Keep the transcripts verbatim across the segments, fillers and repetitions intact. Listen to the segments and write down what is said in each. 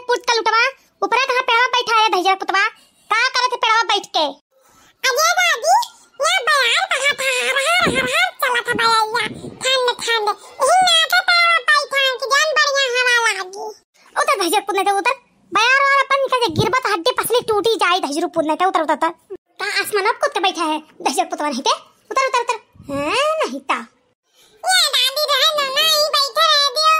कुट कलुटवा, ऊपरे कहाँ पेड़वा बैठा है दहिजर पुतवा? का करत है पेड़वा बैठ के? अरे दादी, यहाँ बयार बहत है, हर हर हर हर चलत है बयरिया, ठंड ठंड। यही नाते पेड़वा बैठा है कि जौन बढ़िया हवा लागी। उतर दहिजर पुत, नहीं तो उतर। बयार और अपन निकल से गिरबा तो हड्डी पसली टूटी जाई दहिजरू पुत, नहीं तो उतर, उतर, उतर। का आसमान अब कुत्ते बैठा है दहिजर पुतवा, नहीं ते? उतर, उतर, उतर। हाँ, नहीं ता। या दादी रहे ना, ना, ई बैठे रहे दियो।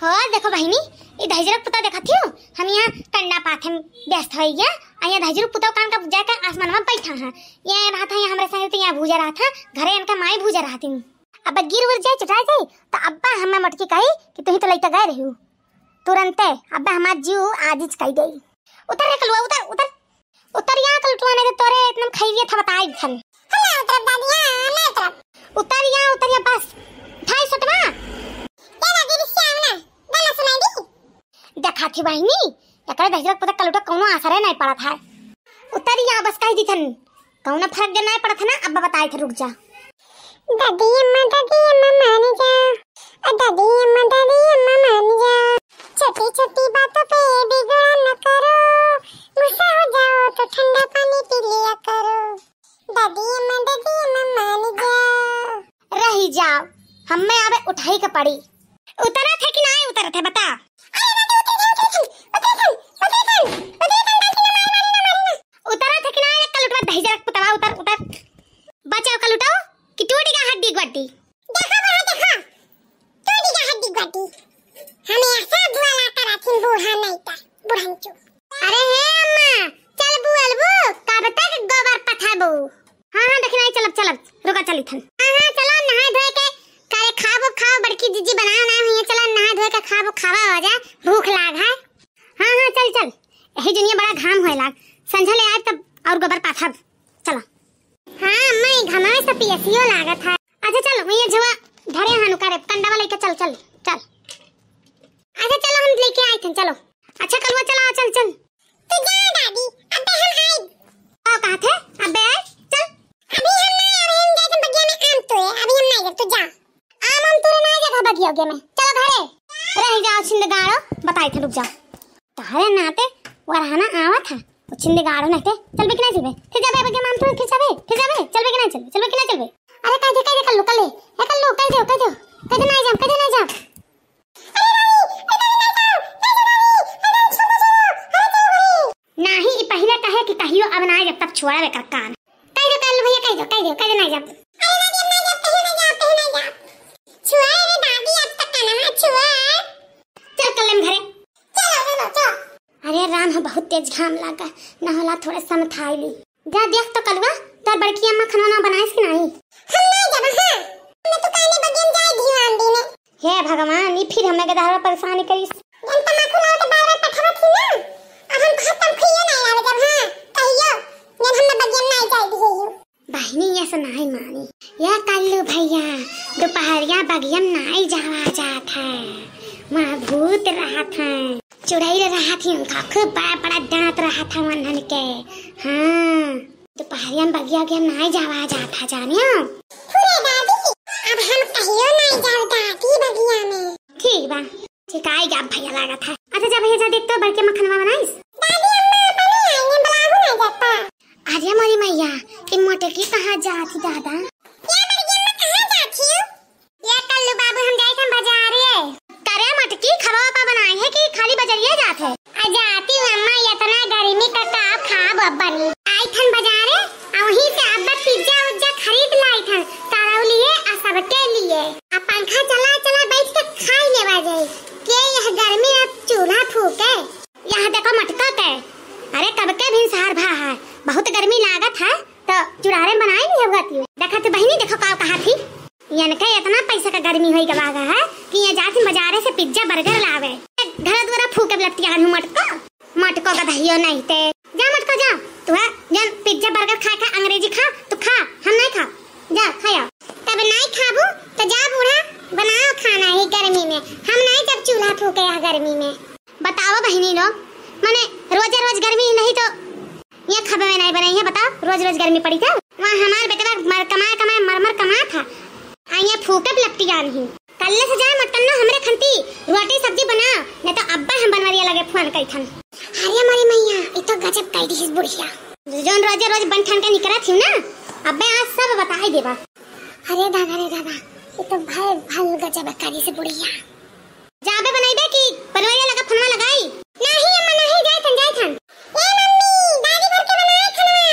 हो, देखो बहिनी, ई दहिजरक पुता देखत हियो, हम यहाँ कंडा पाथे में व्यस्त होई गया, आ यहाँ दहिजरक पुता कान का जाके आसमान में बैठा है। ये रहत है यहाँ हमरे संग, तो यहाँ भूजा रहत है, घरे इनका माई भूजा रहत है। अब गिर उर जाए, चुटा जाए, तो अब्बा हमें मटकी कही कि तुही तो लइका गए रही। तुरंते अब्बा हमार जीव आजिज कई देई। उतर रे कलुआ, उतर, उतर। उतर यहाँ कलुटवा, नहीं तो तोरे इतना खइबे था बताई थन। हम ना उतरब दादी, हाँ, हम ना उतरब। उतर यहाँ, उतर यहाँ बस। उठाई सटवा। ए दादी, रिक्शा आवे ना, गाना सुनाई दी। देखा थी बहिनी, एकरे दहिजरक पुता कलुटा कौनो असरे नहीं पड़त है। उतर यहाँ बस, कह दी थन। कौनो फर्क जो नहीं पड़त है ना, अब बताई थे, रुक जा। दादी अम्मा, दादी अम्मा मान जा, ओ दादी अम्मा, दादी अम्मा मान जा, छोटी छोटी बातों पे बिगड़ा न करो, गुस्सा हो जाओ तो ठंडा पानी पी लिया करो, दादी अम्मा, दादी अम्मा मान जा। रही जाओ, हमें आवे उठाई के पड़ी। उतरत है कि नहीं उतरत है, बता। अरे दादी, उतर जा, उतर जा, उतर जा, उतर जा, उतर जा, दादी ना मारी, मारी ना, मारी ना। उतरत है कि नहीं, कलुटवा दहिजरक पुतवा, उतर, उतर। बचाओ कलुटो कि टूट गया हड्डी गुड्डी। देखा बूढ़ा, देखा, टूट गया हड्डी गुड्डी। हमें ऐसा बुआ लाता रखिन बूढ़ा नहीं था, बुढ़ंचू। अरे हे अम्मा, चल बुअलबू, कब तक गोबर पथबू? हाँ, हाँ, देखी नहीं, चलब, चलब, रुका, चली थन। हाँ, हाँ, चलो, नहाए धोए के, करे खाबो, खाओ, बड़की जीजी बनाए, बनाए हुई है, चलो, नहाए धोए के खाबो, खावा हो जाए, भूख लाग है। हाँ, हाँ, चल, चल, यही दुनिया बड़ा घाम होए लाग, संझा ले आए तब और गोबर पाथब, चलो। हाँ, अम्मा, ई घाम में से पियसियो लागत है। अच्छा, चल, वही झोला धरे हनु करे, कंडवा लेके चल, चल, चल। अच्छा, चलो, हम लेके आए थे, चलो। अच्छा, कलुआ, चला, चल, चल। तू जा दादी, अबे हम आइब। का कहा थे? अबे आए, चल। अभी हम ना, अभी हम जाए थे बगिया में आम तोड़े, अभी हम ना जाए, तू जा। आम हम तोड़े ना जाए बगिया, बगिया में, चलो घरे। रह जाओ छिंदगाड़ो, बताए थे, रुक जाओ। तहरे नाते वो रहना आवा था, वो छिंदगाड़ो नहीं थे, चलबे कि नहीं चलबे? फिर जाबे बगिया में आम तोड़े, फिर जाबे, फिर जाबे, चलबे कि नहीं चलबे, चलबे कि नहीं चलबे? अरे कह दे, कह दे, कल्लू, कल्ले, ए कल्लू, कह दे, कह दे, कह दे नहीं जाब, कह दे नहीं जाब। नाही, ई पहिले कहे कि कहियो अब ना जब तक छोड़ा बेकर कान। कह दो, कह लो भैया, कह दो, कह दो, कह दो ना जब। अरे दादी, अब ना जब, कहियो ना जब, कहियो ना जब। छुआ रे दादी, अब तक कान ना छुआ। चल कल्ले में घरे। चलो, चलो, चलो। अरे राम, हम बहुत तेज घाम लागा, ना होला थोड़ा समथाई ली। जा देख तो कलुआ, तोर बड़की अम्मा खाना ना बनाइस कि नाही? हम ना जब, हाँ। हम तो काले बगियन जाए ध्यान दीने। हे भगवान, ई फिर हमें गदहरा परेशानी करिस। जन तमाकू लाओ तो बार-बार पठावत ही ना। अब हम खत्म खइयो ना आवे जब, हाँ, कहियो। जन हमें बगियन ना जाए दिए यू। बहिनी ये से नाही मानी। ये कल्लू भैया, दोपहरिया बगियन नाही जावा जात है। वहाँ भूत रहत है। चुड़ैल रहत ही, उनका खूब बड़ा-बड़ा दांत रहत है वन्हन के। हाँ। दोपहरिया में बगिया उगिया नाई जावा जात है, जानियो। फुरे दादी, अब हम कहियो नाई जाब दादी बगिया में। ठीक बा, ठीक आई जाब भैया लागत है। अच्छा जा भैया जा देख तो बड़के मखनवा बनाइस। दादी अम्मा अपने आईने बुलाहु ना जाता। अरे मोरी मैया, ई मोटकी कहाँ जात ही दादा? या बड़के अम्मा कहाँ जात ही? ये कल्लू बाबू, हम जाइत हन बजारे। करे मटकी, खवा पा बनाए है कि खाली बजरिया जात है? आ जाती हूँ अम्मा, इतना गर्मी का का खाब अब बनी। आइत हन बजारे, आ वहीं से अब पिज्जा उज्जा खरीद लाइत हन, तारौ लिए आ सबके लिए। आ पंखा चला चला बैठ के खाई लेवा जाए। के यह गर्मी अब चूल्हा फूके? यहाँ देखो मटका के, अरे कब के भिनसार भा है, बहुत गर्मी लागत है, तो चुड़ारे बनाए नहीं होगा तू। देखा तो बहिनी, देखो का कहा थी, इनके इतना पैसा का गर्मी होई गवा है कि ये जात ही बजारे से पिज्जा बर्गर लावे। घर द्वारा फूके लपटिया हूँ मटको, मटको का दहियो नहीं ते। जा मटको जा, तू है जन पिज्जा बर्गर खा खा अंग्रेजी खा, तू खा, हम नहीं खा। जा खाया। तब नहीं खाबू तो जा बूढ़ा, बनाओ खाना ही गर्मी में, हम नहीं जब चूल्हा फूके यहाँ गर्मी में। बताओ बहिनी लोग, माने रोजे रोज गर्मी नहीं तो ये खबे में नहीं बनाई है, बताओ, रोज रोज गर्मी पड़ी था। वहाँ हमार बेटवा मर, कमाए कमाए मर मर कमा था, आ ये फूकत लपटियान ही। कल्ले से जाए मत कन्नो हमरे खंती रोटी सब्जी बनाओ, नहीं तो अब्बा हम बनवरिया आगे फोन करी थन। अरे हमारी मैया, ई तो गजब कह दिहिस बुढ़िया। जौन रोजे रोज बन ठन के निकरत ही ना, अबे आज सब बताई देबा। अरे दादा रे दादा, ई तो भाई भाल गजब करी से बुढ़िया। जाबे बनाई दे कि बनवैया लगा फनवा लगाई। नहीं अम्मा नहीं, जाए थन, जाए थन। ए मम्मी, दादी भर के बनाए खनवा,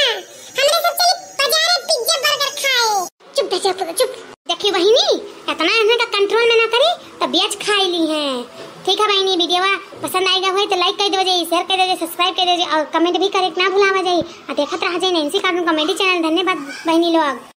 हमरे सब चली बाजारे पिज्जा बर्गर खाए। चुप बे, चुप, चुप। देखी बहिनी, इतना इन्हें का कंट्रोल में ना करी, तब ब्याज खाई ली है। ठीक है बहिनी, वीडियोवा पसंद आएगा होई तो लाइक कर देवे जाई, शेयर कर देवे जाई, सब्सक्राइब कर देवे जाई और कमेंट भी करे के ना भुलावा जाई। और देखत रह जाई नैन्सी कार्टून कॉमेडी चैनल। धन्यवाद बहिनी लोग।